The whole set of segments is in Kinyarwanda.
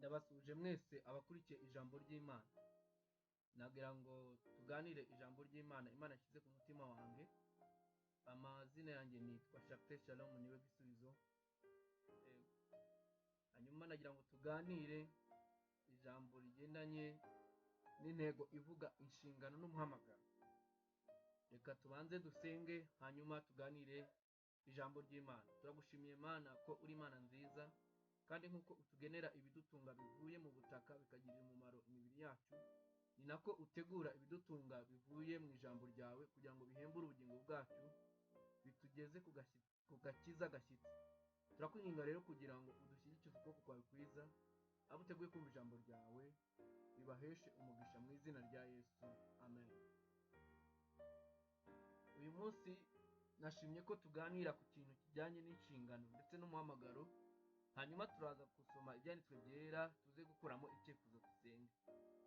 Ndabasuhuje mwese abakurikiye ijambo ry'Imana. Nagira ngo tuganire ijambo ry'Imana Imana yashyize ku mutima wanjye. Amazina yanjye nitwa Shakte Shalom, niwe gisubizo. Hanyuma nagira ngo tuganire ijambo rigendanye n'intego ivuga inshingano n'umuhamagaro. Reka tubanze dusenge, hanyuma tuganire ijambo ry'Imana. Turagushimiye Mana ko uri Imana nziza, kandi nk'uko utugenera ibidutunga bivuye mu butaka bikagirira umumaro imibiri yacu, ni nako utegura ibidutunga bivuye mu ijambo ryawe kugira ngo bihembure ubugingo bwacu, bitugeze ku gakiza gashyitse. Turakwinginga rero kugira ngo udushyigikire ukuboko kwawe kwiza, abo uteguye kumva ijambo ryawe bibaheshe umugisha mu izina rya Yesu, amen. Uyu munsi nashimye ko tuganira ku kintu kijyanye n'inshingano ndetse n'umuhamagaro, hanyuma turaza gusoma ibyanditswe byera tuze gukuramo icyifuzo dusenge.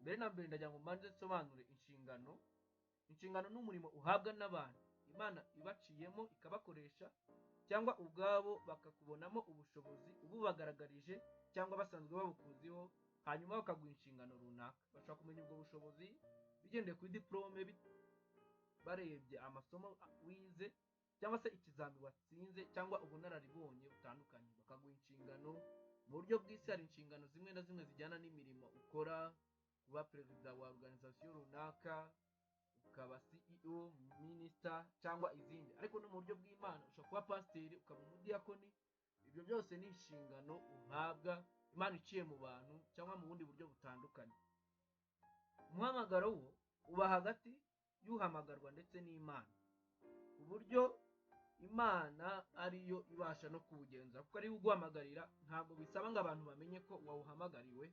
Mbere na mbere ndagira ngo mbanze nsobanure inshingano. Inshingano ni umurimo uhabwa n'abantu Imana ibaciyemo ikabakoresha, cyangwa ubwabo bakakubonamo ubushobozi ububagaragarije cyangwa basanzwe babukuziho, hanyuma bakaguha inshingano runaka. Bashobora kumenya ubwo bushobozi bigendeye kuri diplome, barebye amasomo wize cyangwa se ikizami watsinze cyangwa ubunararibonye butandukanye, bakaguha inshingano. Mu buryo bw'isi hari inshingano zimwe na zimwe zijyana n'imirimo ukora, kuba perezida wa organisation runaka, ukaba CEO, minister cyangwa izindi. Ariko no mu buryo bw'Imana ushobora kuba pasiteri, ukaba umudiyakoni. Ibyo byose ni inshingano uhabwa Imana iciye mu bantu cyangwa mu bundi buryo butandukanye. Umuhamagaro wo uba hagati y'uhamagarwa ndetse n'Imana, ku buryo Imana ariyo ibasha no kuwugenza, kuko ariyo uguhamagarira. Ntabwo bisaba ngo abantu bamenye ko wawuhamagariwe,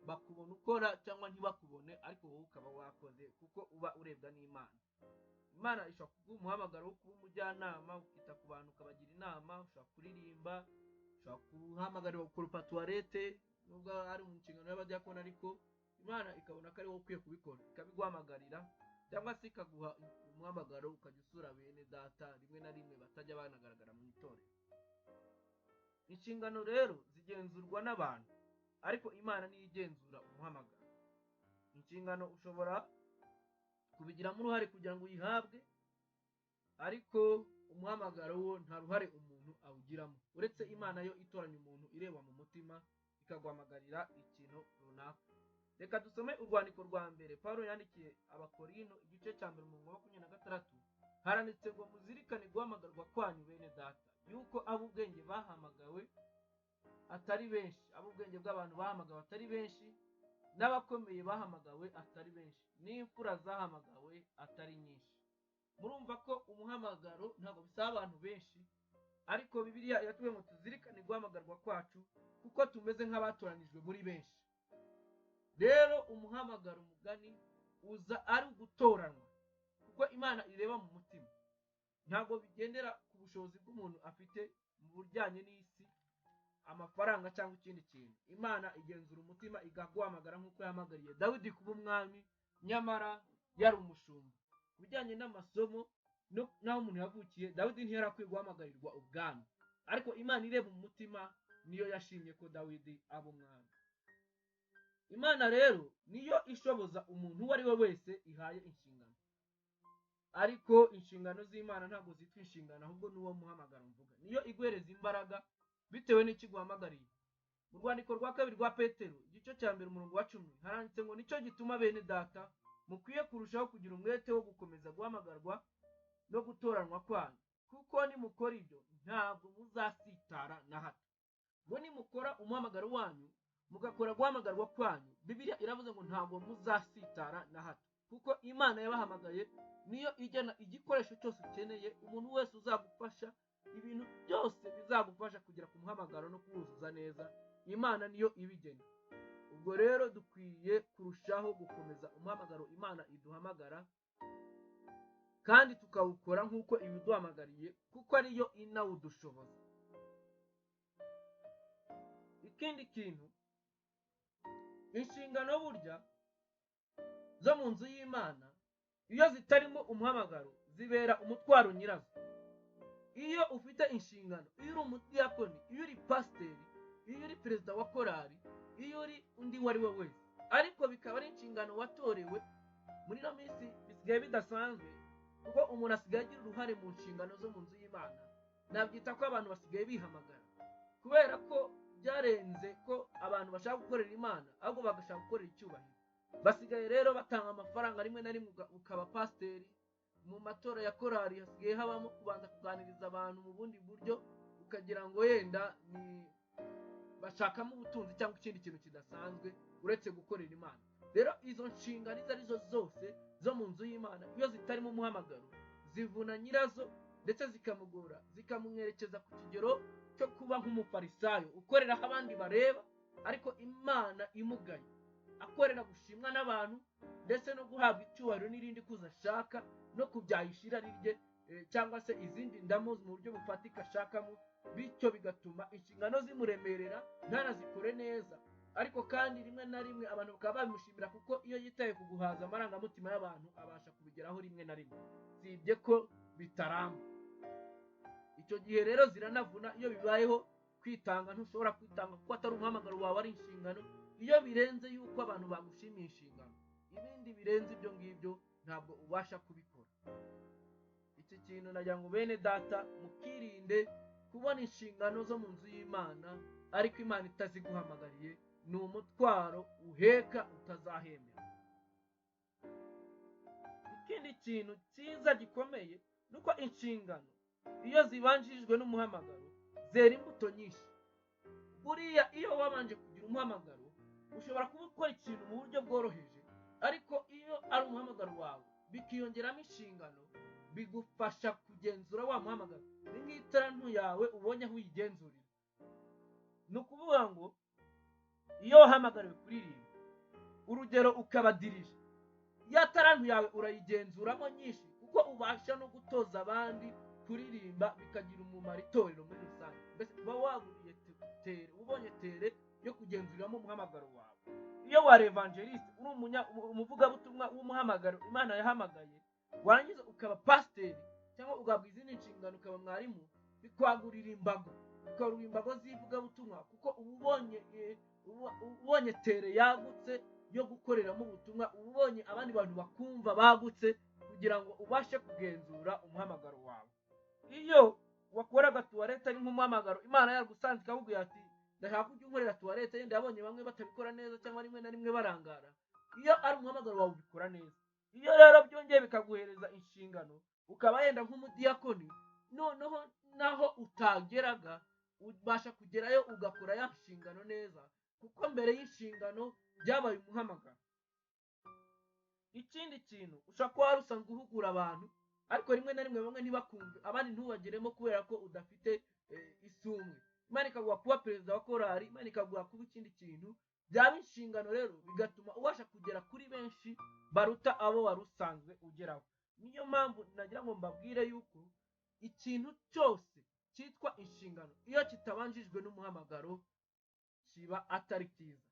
bakubona ukora cyangwa ntibakubone, ariko wowe ukaba wakoze kuko uba urebwa n'Imana. Imana ishobora kuguha umuhamagaro wo kuba umujyanama, ukita ku bantu ukabagira inama, ushobora kuririmba, ushobora guhamagarirwa gukoropa tuwarete, nubwo ari mu nshingano y'abadiyakoni, ariko Imana ikabona ko ari wowe ukwiye kubikora ikabiguhamagarira, cyangwa se ikaguha umuhamagaro ukajya usura bene data rimwe na rimwe batajya banagaragara mu itorero. Inshingano rero zigenzurwa n'abantu, ariko Imana niyo igenzura umuhamagaro. Inshingano ushobora kubigiramo uruhare kugira ngo uyihabwe, ariko umuhamagaro wo nta ruhare umuntu awugiramo, uretse Imana yo itoranya umuntu ireba mu mutima ikaguhamagarira ikintu runaka. Reka dusome urwandiko rwa mbere Pawulo yandikiye Abakorinto, igice cya mbere umurongo wa 26. Haranditse ngo muzirikane guhamagarwa kwanyu bene data, yuko ab'ubwenge bahamagawe atari benshi, ab'ubwenge bw'abantu bahamagawe atari benshi, n'abakomeye bahamagawe atari benshi, n'imfura zahamagawe atari nyinshi. Murumva ko umuhamagaro ntabwo bisaba abantu benshi, ariko Bibiliya iratubwira ngo tuzirikane guhamagarwa kwacu kuko tumeze nk'abatoranijwe muri benshi. Rero umuhamagaro mugani uza ari ugutoranwa, kuko Imana ireba mu mutima, ntabwo bigendera ku bushobozi bw'umuntu afite mu bijyanye n'isi, amafaranga cyangwa ikindi kintu. Imana igenzura umutima ikaguhamagara nk'uko yahamagariye Dawidi kuba umwami, nyamara yari umushumba. Ku bijyanye n'amasomo n'aho umuntu yavukiye, Dawidi ntiyari akwiye guhamagarirwa ubwami, ariko Imana ireba umutima niyo yashimye ko Dawidi aba umwami. Imana rero niyo ishoboza umuntu uwo ari we wese ihaye inshingano, ariko inshingano z'Imana ntabwo zitwa inshingano, ahubwo n'uwo muhamagaro mvuga niyo iguhereza imbaraga bitewe n'icyo iguhamagariye. Mu rwandiko rwa kabiri rwa Petero igice cya mbere umurongo wa 10 haranditse ngo nicyo gituma bene data mukwiye kurushaho kugira umwete wo gukomeza guhamagarwa no gutoranwa kwanyu, kuko nimukora ibyo ntabwo muzasitara na hato. Ngo nimukora umuhamagaro wanyu mugakora guhamagarwa kwanyu, Bibiliya iravuze ngo ntabwo muzasitara na hato, kuko Imana yabahamagaye niyo igena igikoresho cyose ukeneye, umuntu wese uzagufasha, ibintu byose bizagufasha kugera ku muhamagaro no kuwuzuza neza, Imana niyo ibigena. Ubwo rero dukwiye kurushaho gukomeza umuhamagaro Imana iduhamagara, kandi tukawukora nk'uko ibiduhamagariye, kuko ariyo inawudushoboza. Ikindi kintu, inshingano burya zo mu nzu y'Imana iyo zitarimo umuhamagaro zibera umutwaro nyirazo. Iyo ufite inshingano, iyo uri umudiyakoni, iyo uri pasiteri, iyo uri perezida wa korali, Iyo uri undi uwo ari we wese, ariko bikaba ari inshingano watorewe. Muri ino minsi bisigaye bidasanzwe, kuko umuntu asigaye agira uruhare mu nshingano zo mu nzu y'Imana. Nabyita ko abantu basigaye bihamagara, kubera ko byarenze ko abantu bashaka gukorera Imana, ahubwo bagashaka gukorera icyubahiro. Basigaye rero batanga amafaranga, rimwe na rimwe ukaba pasiteri. Mu matora ya korali hasigaye habamo kubanza kuganiriza abantu mu bundi buryo, ukagira ngo yenda ni bashakamo ubutunzi cyangwa ikindi kintu kidasanzwe uretse gukorera Imana. Rero izo nshingano izo arizo zose zo mu nzu y'Imana, iyo zitarimo umuhamagaro, zivuna nyirazo, ndetse zikamugora, zikamwerekeza ku kigero cyo kuba nk'umufarisayo ukorera aho abandi bareba, ariko Imana imugaye, akorera gushimwa n'abantu ndetse no guhabwa icyubahiro n'irindi kuza ashaka, no kubyahisha irari rye, cyangwa se izindi ndamu mu buryo bufatika ashakamo. Bityo bigatuma inshingano zimuremerera, ntanazikore neza. Ariko kandi rimwe na rimwe abantu bakaba babimushimira, kuko iyo yitaye ku guhaza amarangamutima y'abantu abasha kubigeraho rimwe na rimwe, sibye ko bitaramba. Icyo gihe rero ziranavuna. Iyo bibayeho kwitanga, ntushobora kwitanga kuko atari umuhamagaro wawe, ari inshingano. Iyo birenze yuko abantu bagushimiye inshingano, ibindi birenze ibyo ngibyo ntabwo ubasha kubikora. Iki kintu nagira ngo bene data mukirinde kubona inshingano zo mu nzu y'Imana ariko Imana itaziguhamagariye. Ni umutwaro uheka utazahemera. Ikindi kintu cyiza gikomeye ni uko inshingano iyo zibanjirijwe n'umuhamagaro zera imbuto nyinshi. Buriya iyo wabanje kugira umuhamagaro, ushobora kuba ukora ikintu mu buryo bworoheje, ariko iyo ari umuhamagaro wawe bikiyongeramo inshingano, bigufasha kugenzura wa muhamagaro. Ni nk'itarantu yawe ubonye aho uyigenzurira. Ni ukuvuga ngo iyo wahamagariwe kuririmba, urugero ukaba dirije, ya tarantu yawe urayigenzuramo nyinshi, kuko ubasha no gutoza abandi kuririmba, bikagira umumaro itorero muri rusange. Mbese uba waguriye tere, ubonye tere yo kugenzuriramo umuhamagaro wawe. Iyo wari evangeliste, uri umuvugabutumwa w'umuhamagaro Imana yahamagaye, warangiza ukaba pasiteri cyangwa ugahabwa izindi nshingano, ukaba mwarimu, bikwagurira imbago, bikwagurira imbago z'ivugabutumwa, kuko uba ubonye tere yagutse yo gukoreramo ubutumwa, uba ubonye abandi bantu bakumva bagutse, kugira ngo ubashe kugenzura umuhamagaro wawe. Iyo wakoraga tuwarete ari nk'umuhamagaro Imana yagusanze ikakubwira ati ndashaka ko ujya unkorera tuwarete, yenda yabonye bamwe batabikora neza cyangwa rimwe na rimwe barangara, iyo ari umuhamagaro wawe ubikora neza. Iyo rero byongeye bikaguhereza inshingano, ukaba yenda nk'umudiyakoni, noneho naho utageraga ubasha kugerayo ugakora ya nshingano neza, kuko mbere y'inshingano byabaye umuhamagaro. Ikindi kintu, ushobora kuba wari usanzwe uhugura abantu, ariko rimwe na rimwe bamwe ntibakumve, abandi ntubageremo kubera ko udafite isumbwe. Imana ikaguha kuba perezida wa korali, Imana ikaguha kuba ikindi kintu, byaba inshingano rero bigatuma ubasha kugera kuri benshi baruta abo wari usanzwe ugeraho. Niyo mpamvu nagira ngo mbabwire yuko ikintu cyose cyitwa inshingano iyo kitabanjijwe n'umuhamagaro kiba atari cyiza,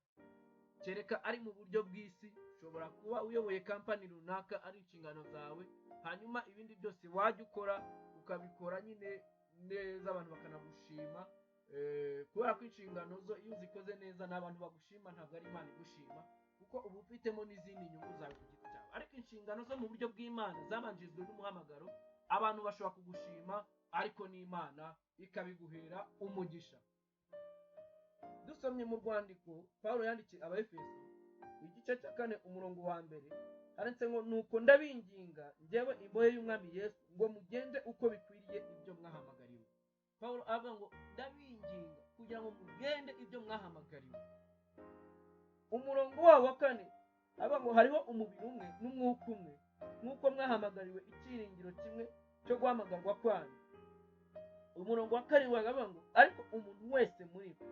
kereka ari mu buryo bw'isi. Ushobora kuba uyoboye kampani runaka ari inshingano zawe, hanyuma ibindi byose wajya ukora ukabikora nyine neza, abantu bakanagushima, kubera ko inshingano zo iyo uzikoze neza ni abantu bagushima, ntabwo ari Imana igushima, kuko uba ufitemo n'izindi nyungu zawe ku giti cyawe. Ariko inshingano zo mu buryo bw'Imana zabanjirijwe n'umuhamagaro, abantu bashobora kugushima, ariko n'Imana ikabiguhera umugisha. Dusomye mu rwandiko Pawulo yandikiye Abaefeso, igice cya 4 umurongo wa 1, handitse ngo nuko ndabinginga njyewe imbohe y'Umwami Yesu ngo mugende uko bikwiriye ibyo mwahamagariwe. Pawulo avuga ngo ndabinginga kugira ngo mugende ibyo mwahamagariwe. Umurongo wabo wa 4 avuga ngo hariho umubiri umwe n'umwuka umwe, nk'uko mwahamagariwe icyiringiro kimwe cyo guhamagarwa kwanyu. Umurongo wa 7 avuga ngo ariko umuntu wese muri mwe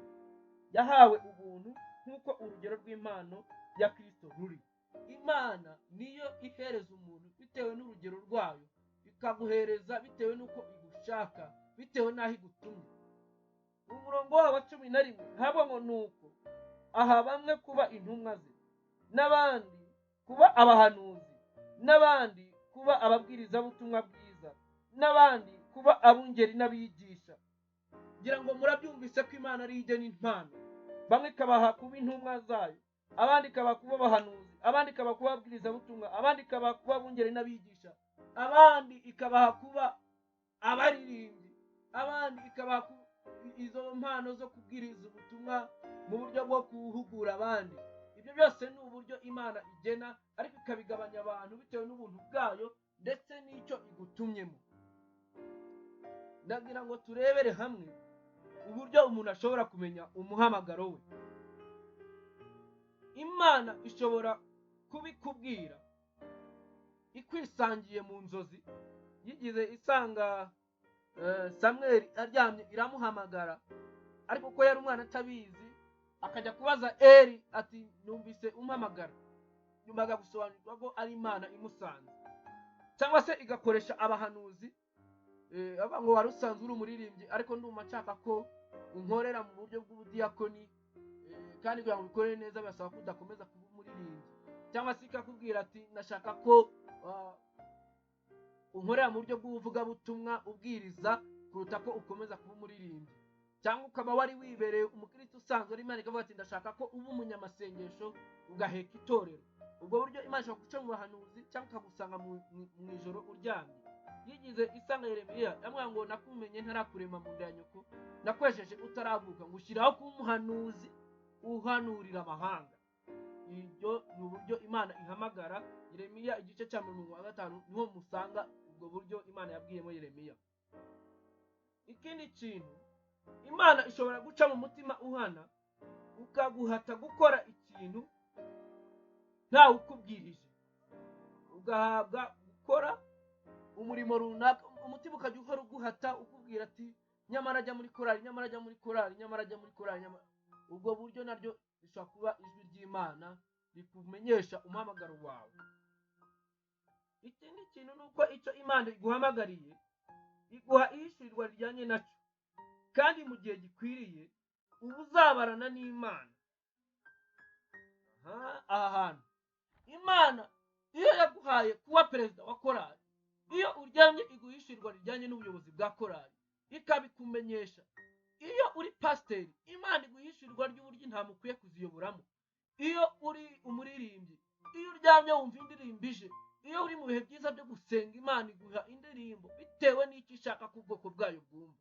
yahawe ubuntu nk'uko urugero rw'impano ya Kristo ruri. Imana niyo ihereza umuntu bitewe n'urugero rwayo, ikaguhereza bitewe n'uko igushaka, bitewe n'aho igutumye. Umurongo wabo wa 11 haba ngo nuko aha bamwe kuba intumwa ze, n'abandi kuba abahanuzi, n'abandi kuba ababwirizabutumwa bwiza, n'abandi kuba abungeri n'abigisha. Ngira ngo murabyumvise ko Imana ari igena impano. Bamwe ikabaha kuba intumwa zayo, abandi ikabaha kuba abahanuzi, abandi ikabaha kuba ababwirizabutumwa, abandi ikabaha kuba abungeri n'abigisha, abandi ikabaha kuba abaririmbyi, abandi ikabaha izo mpano zo kubwiriza ubutumwa mu buryo bwo guhugura abandi. Ibyo byose ni uburyo Imana igena, ariko ikabigabanya abantu bitewe n'ubuntu bwayo ndetse n'icyo igutumyemo. Ndagira ngo turebere hamwe uburyo umuntu ashobora kumenya umuhamagaro we. Imana ishobora kubikubwira ikwisangiye mu nzozi. Yigize isanga Samweli aryamye iramuhamagara, ariko ko yari umwana atabizi akajya kubaza Eli ati numvise umpamagara. Nyuma agasobanukirwa ko ari Imana imusanze. Cyangwa se igakoresha abahanuzi, avuga ngo wari usanzwe uri umuririmbyi, ariko ndumva nshaka ko unkorera mu buryo bw'ubudiyakoni, kandi kugira ngo ubikore neza birasaba ko udakomeza kuba umuririmbyi. Cyangwa se ikakubwira ati ndashaka ko unkorera mu buryo bw'ubuvugabutumwa ubwiriza kuruta ko ukomeza kuba umuririmbyi. Cyangwa ukaba wari wibereye umukristo usanzwe, ari Imana ikavuga ati ndashaka ko uba umunyamasengesho ugaheka itorero. Ubwo buryo Imana ishobora guca mu bahanuzi cyangwa ikagusanga mu ijoro uryamye. Yigize isanga Yeremiya yamubwira ngo nakumenye ntarakurema mu nda ya nyoko, nakwejeje utaravuka, ngushyiraho kuba umuhanuzi uhanurira amahanga. Ibyo ni uburyo Imana ihamagara. Yeremiya igice cya 55 niho musanga ubwo buryo Imana yabwiyemo Yeremiya. Ikindi kintu, Imana ishobora guca mu mutima uhana ukaguhata gukora ikintu ntawe ukubwirije, ugahabwa gukora umurimo runaka, umutima ukajya uhora uguhata ukubwira ati nyamara ajya muri korali, nyamara ajya muri korali, nyamara ajya muri korali, nyamara. Ubwo buryo naryo rishobora kuba ijwi ry'Imana rikumenyesha umuhamagaro wawe. Ikindi kintu ni uko icyo Imana iguhamagariye iguha ihishurirwa rijyanye nacyo, kandi mu gihe gikwiriye uba uzabarana n'Imana. Aha hantu Imana iyo yaguhaye kuba perezida wa korali, iyo uryamye iguhishurirwa rijyanye n'ubuyobozi bwa korali ikabikumenyesha. Iyo uri pasiteri, Imana iguhishurirwa ry'uburyo intama ukwiye kuziyoboramo. Iyo uri umuririmbyi, iyo uryamye wumva indirimbo ije. Iyo uri mu bihe byiza byo gusenga, Imana iguha indirimbo bitewe n'icyo ishaka ko ubwoko bwayo bwumva.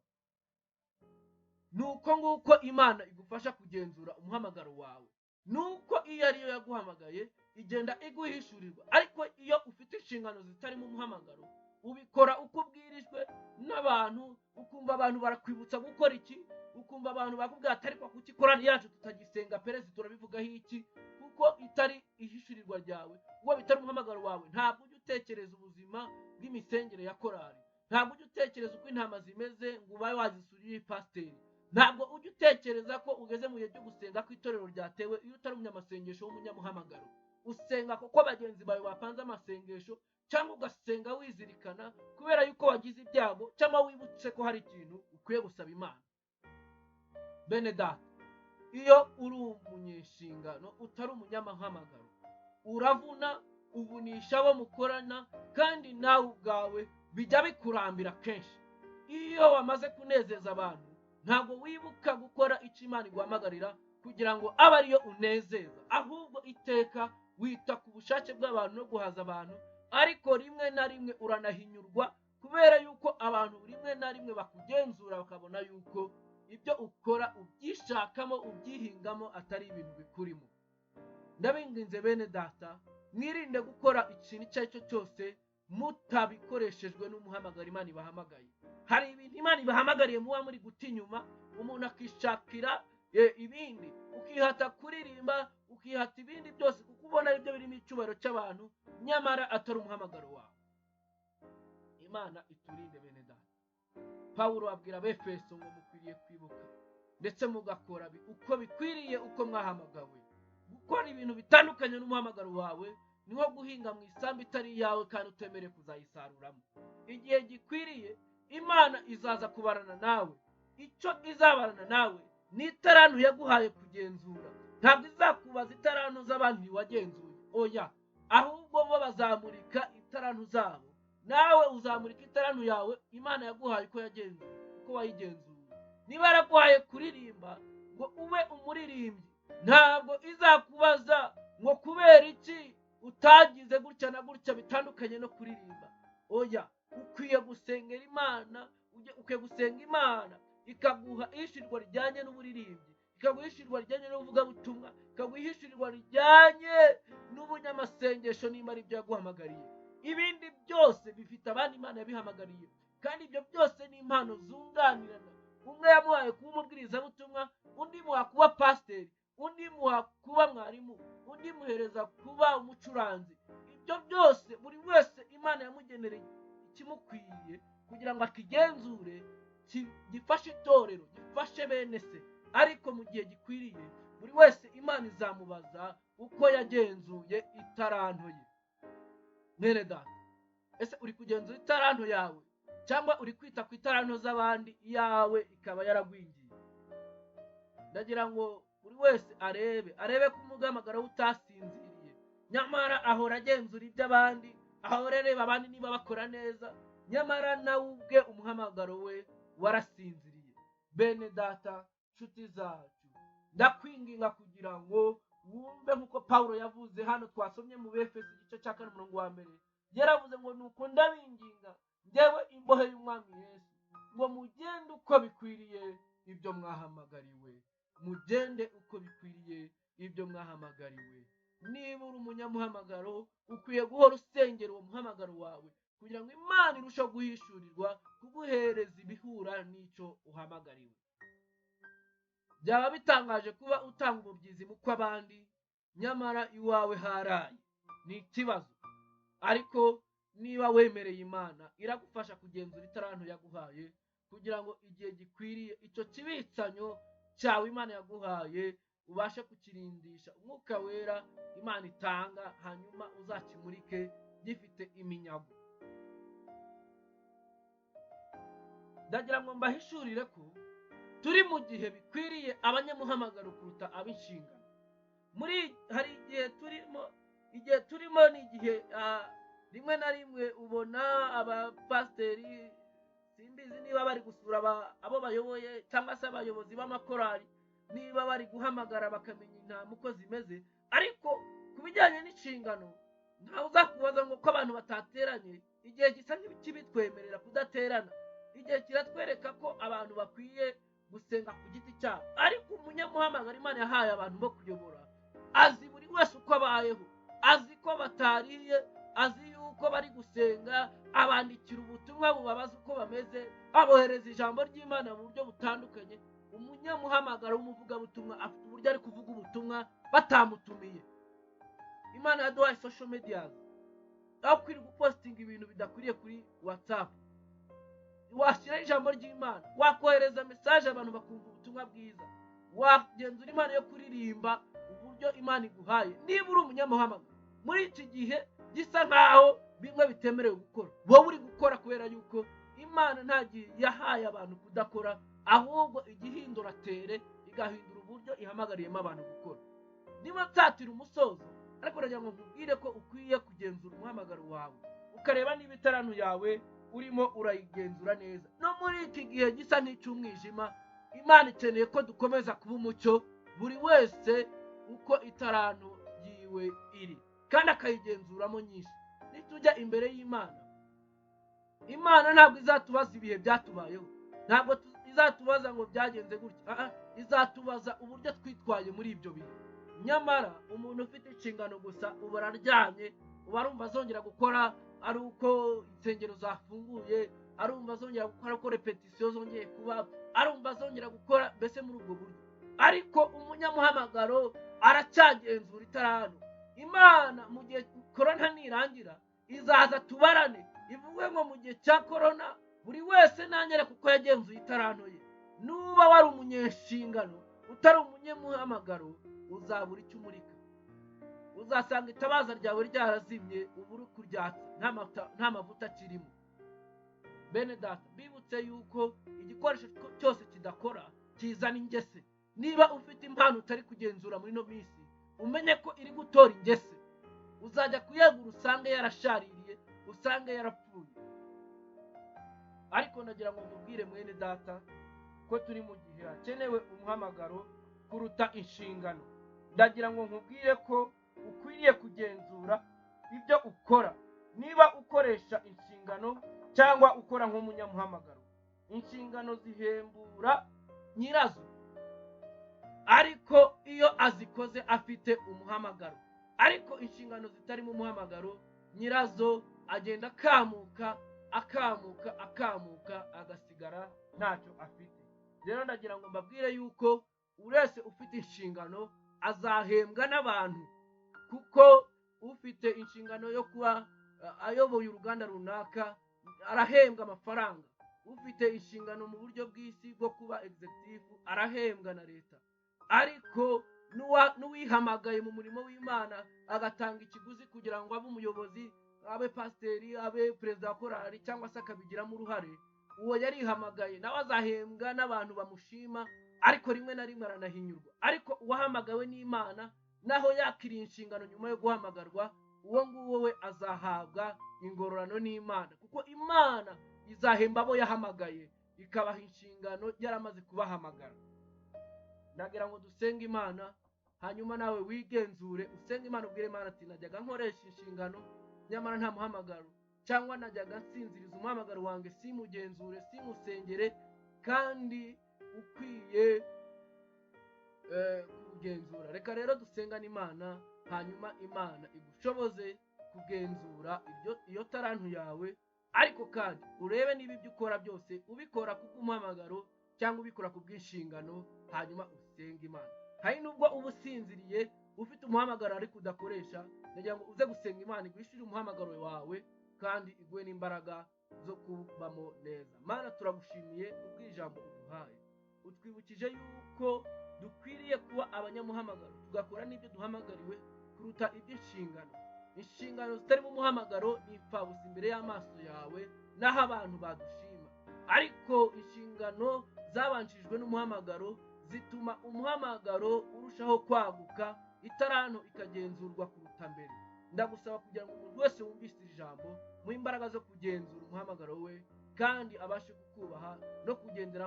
Nuko nguko Imana igufasha kugenzura umuhamagaro wawe. Nuko iyo ariyo yaguhamagaye igenda iguhishurirwa. Ariko iyo ufite inshingano zitarimo umuhamagaro, ubikora uko ubwirijwe n'abantu, ukumva abantu barakwibutsa gukora iki, ukumva abantu bakubwira ati ariko kuki korali yacu tutagisenga perezida turabivugaho iki, kuko itari ihishurirwa ryawe, kuko bitari umuhamagaro wawe. Ntabwo ujya utekereza ubuzima bw'imisengere ya korali, ntabwo ujya utekereza uko intama zimeze ngo ubaye wazisuriye pasiteri, ntabwo ujya utekereza ko ugeze mu gihe cyo gusenga ko itorero ryatewe. Iyo utari umunyamasengesho w'umunyamuhamagaro, usenga kuko bagenzi bawe bapanze amasengesho, cyangwa ugasenga wizirikana kubera yuko wagize ibyago cyangwa wibutse ko hari ikintu ukwiye gusaba Imana. Bene data, iyo uri umunyeshingano utari umunyamahamagaro, uravuna, uvunisha abo mukorana, kandi nawe ubwawe bijya bikurambira kenshi. Iyo wamaze kunezeza abantu, ntabwo wibuka gukora icyo Imana iguhamagarira kugira ngo abe ariyo unezeza, ahubwo iteka wita ku bushake bw'abantu no guhaza abantu. Ariko rimwe na rimwe uranahinyurwa kubera yuko abantu rimwe na rimwe bakugenzura bakabona yuko ibyo ukora ubyishakamo ubyihingamo atari ibintu bikurimo. Ndabinginze bene data, mwirinde gukora ikintu icyo ari cyo cyose mutabikoreshejwe n'umuhamagaro Imana ibahamagaye. Hari ibintu Imana ibahamagariye muba muri guta inyuma, umuntu akishakira ibindi, ukihata kuririmba, ukihata ibindi byose kuko ubona aribyo birimo icyubahiro cy'abantu, nyamara atari umuhamagaro wawe. Imana iturinde bene data. Pawulo abwira Abefeso ngo mukwiriye kwibuka ndetse mugakora uko bikwiriye uko mwahamagawe. Gukora ibintu bitandukanye n'umuhamagaro wawe ni nko guhinga mu isambu itari iyawe kandi utemerewe kuzayisaruramo. Igihe gikwiriye Imana izaza kubarana nawe. Icyo izabarana nawe ni itarantu yaguhaye kugenzura. Ntabwo izakubaza itarantu z'abandi wagenzuye, oya, ahubwo bo bazamurika itarantu zabo, nawe uzamurika itarantu yawe Imana yaguhaye uko yagenzuye, uko wayigenzuye. Niba yaraguhaye kuririmba ngo ube umuririmbyi, ntabwo izakubaza ngo kubera iki utagize gutya na gutya bitandukanye no kuririmba. Oya, ukwiye gusengera Imana, ukwiye gusenga Imana ikaguha ihishurirwa rijyanye n'uburirimbyi, ikaguha ihishurirwa rijyanye n'ubuvugabutumwa, ikaguha ihishurirwa rijyanye n'ubunyamasengesho, nimba ari ibyo yaguhamagariye. Ibindi byose bifite abandi Imana yabihamagariye, kandi ibyo byose ni impano zunganirana. Umwe yamuhaye kuba umubwirizabutumwa, undi muha kuba pasiteri, undi muha kuba mwarimu, undi muhereza kuba umucuranzi. Ibyo byose buri wese Imana yamugenereye ikimukwiye kugira ngo akigenzure, gifashe itorero, gifashe bene se. Ariko mu gihe gikwiriye buri wese Imana izamubaza uko yagenzuye itaranto ye. Mwene data, ese uri kugenzura itaranto yawe, cyangwa uri kwita ku itaranto z'abandi, iyawe ikaba yaragwingiye? Ndagira ngo buri wese arebe ko umuhamagaro we utasinziriye, nyamara ahora agenzura iby'abandi, ahora areba abandi niba bakora neza, nyamara nawe ubwe umuhamagaro we warasinziriye. Bene data, nshuti zacu, ndakwinginga kugira ngo wumve nk'uko Pawulo yavuze hano twasomye mu Befeso igice cya 4 umurongo wa 1. Yaravuze ngo: "Nuko ndabinginga njyewe imbohe y'Umwami Yesu, ngo mugende uko bikwiriye ibyo mwahamagariwe." Mugende uko bikwiriye ibyo mwahamagariwe. Niba uri umunyamuhamagaro, ukwiye guhora usengera uwo muhamagaro wawe kugira ngo Imana irusheho guhishurirwa, kuguhereza ibihura n'icyo uhamagariwe. Byaba bitangaje kuba utanga umubyizi mu kw'abandi, nyamara iwawe haraye. Ni ikibazo. Ariko niba wemereye Imana, iragufasha kugenzura itaranto yaguhaye, kugira ngo igihe gikwiriye icyo kibitsanyo cyawe Imana yaguhaye ubashe kukirindisha Umwuka Wera Imana itanga, hanyuma uzakimurike gifite iminyago. Ndagira ngo mbahishurire ko turi mu gihe bikwiriye abanyamuhamagaro kuruta ab'inshingano. Muri hari igihe turimo, igihe turimo ni igihe, rimwe na rimwe ubona abapasiteri, simbizi niba bari gusura abo bayoboye cyangwa se abayobozi b'amakorali, niba bari guhamagara bakamenya intama uko zimeze. Ariko ku bijyanye n'inshingano ntawe uzakubaza ngo ko abantu batateranye. Igihe gisa nk'ikibitwemerera kudaterana, igihe kiratwereka ko abantu bakwiye gusenga ku giti cyabo. Ariko umunyamuhamagaro Imana yahaye abantu bo kuyobora azi buri wese uko abayeho, azi ko batariye, azi yuko bari gusenga, abandikira ubutumwa bubabaza uko bameze, abohereza ijambo ry'Imana mu buryo butandukanye. Umunyamuhamagaro w'umuvugabutumwa afite uburyo ari kuvuga ubutumwa batamutumiye. Imana yaduhaye social media, aho kwirirwa upostinga ibintu bidakwiriye kuri WhatsApp, washyiraho ijambo ry'Imana, wakohereza message abantu bakumva ubutumwa bwiza, wagenzura impano yo kuririmba uburyo Imana iguhaye. Niba uri umunyamuhamagaro muri iki gihe gisa nkaho bimwe bitemerewe gukora, wowe uri gukora, kubera yuko Imana nta gihe yahaye abantu kudakora, ahubwo igihindura tere igahindura uburyo ihamagariyemo abantu gukora. Niba nsatira umusozo, ariko ndagira ngo nkubwire ko ukwiye kugenzura umuhamagaro wawe, ukareba niba itarantu yawe urimo urayigenzura neza. No muri iki gihe gisa nk'icy'umwijima, Imana ikeneye ko dukomeza kuba umucyo, buri wese uko itarantu yiwe iri, kandi akayigenzuramo nyinshi. Nitujya imbere y'Imana, Imana ntabwo izatubaza ibihe byatubayeho, ntabwo izatubaza ngo byagenze gutya, izatubaza uburyo twitwaye muri ibyo bihe. Nyamara umuntu ufite inshingano gusa uba araryamye, uba arumva azongera gukora ari uko insengero zafunguye, arumva azongera gukora uko repetisiyo zongeye kuba, arumva azongera gukora mbese muri ubwo buryo. Ariko umunyamuhamagaro aracyagenzura itarantu. Imana mu gihe korona nirangira izaza tubarane, ivuge ngo mu gihe cya korona buri wese nanyere kuko yagenzuye itaranto ye. Nuba wari umunyenshingano utari umunyamuhamagaro, uzabura icyo umurika, uzasanga itabaza ryawe ryarazimye, uba uri kuryatsa nta mavuta akirimo. Bene data, bibutse yuko igikoresho cyose kidakora kizana ingese. Niba ufite impano utari kugenzura muri ino minsi, umenye ko iri gutora ingese. Uzajya kuyegura usange yarashaririye, usange yarapfuye. Ariko ndagira ngo mubwire mwene data ko turi mu gihe hakenewe umuhamagaro kuruta inshingano. Ndagira ngo nkubwire ko ukwiriye kugenzura ibyo ukora, niba ukoresha inshingano cyangwa ukora nk'umunyamuhamagaro. Inshingano zihembura nyirazo, ariko iyo azikoze afite umuhamagaro. Ariko inshingano zitarimo umuhamagaro, nyirazo agenda akamuka, akamuka, akamuka, agasigara ntacyo afite. Rero ndagira ngo mbabwire yuko wese ufite inshingano azahembwa n'abantu, kuko ufite inshingano yo kuba ayoboye uruganda runaka arahembwa amafaranga, ufite inshingano mu buryo bw'isi bwo kuba executive arahembwa na leta. Ariko n'uwihamagaye mu murimo w'Imana agatanga ikiguzi kugira ngo abe umuyobozi, abe pasiteri, abe perezida wa korali, cyangwa se akabigiramo uruhare, uwo yarihamagaye nawe azahembwa n'abantu bamushima, ariko rimwe na rimwe aranahinyurwa. Ariko uwahamagawe n'Imana, naho yakiriye inshingano nyuma yo guhamagarwa, uwo nguwo we azahabwa ingororano n'Imana, kuko Imana izahemba abo yahamagaye, ikabaha inshingano yaramaze kubahamagara. Ndagira ngo dusenge Imana, hanyuma nawe wigenzure, usenge Imana, ubwire Imana ati: "Najyaga nkoresha inshingano nyamara nta muhamagaro, cyangwa najyaga nsinziriza umuhamagaro wanjye, simugenzure, simusengere kandi ukwiye kuwugenzura." Reka rero dusengane Imana, hanyuma Imana igushoboze kugenzura iyo tarantu yawe, ariko kandi urebe niba ibyo ukora byose ubikora kubw'umuhamagaro cyangwa ubikora kubw'inshingano, hanyuma usenge Imana. Hari nubwo uba usinziriye ufite umuhamagaro ariko udakoresha. Ndagira ngo uze gusenga Imana iguhishurire umuhamagaro wawe kandi iguhe n'imbaraga zo kubamo neza. Mana, turagushimiye kubw'ijambo uduhaye. Utwibukije yuko dukwiriye kuba abanyamuhamagaro, tugakora n'ibyo duhamagariwe kuruta iby'inshingano. Inshingano zitarimo umuhamagaro ni imfabusa imbere y'amaso yawe n'aho abantu badushima, ariko inshingano zabanjijwe n'umuhamagaro zituma umuhamagaro urushaho kwaguka, itaranto ikagenzurwa kuruta mbere. Ndagusaba kugira ngo umuntu wese wumvise iri jambo mu imbaraga zo kugenzura umuhamagaro we, kandi abashe kukubaha no kugendera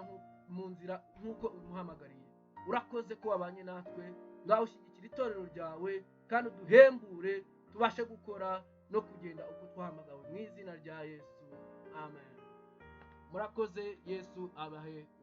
mu nzira nk'uko umuhamagariye. Urakoze ko wabanye natwe. Ngaho ushyigikira itorero ryawe kandi uduhembure tubashe gukora no kugenda uko twahamagawe, mu izina rya Yesu, amen. Murakoze, Yesu abahe umugisha.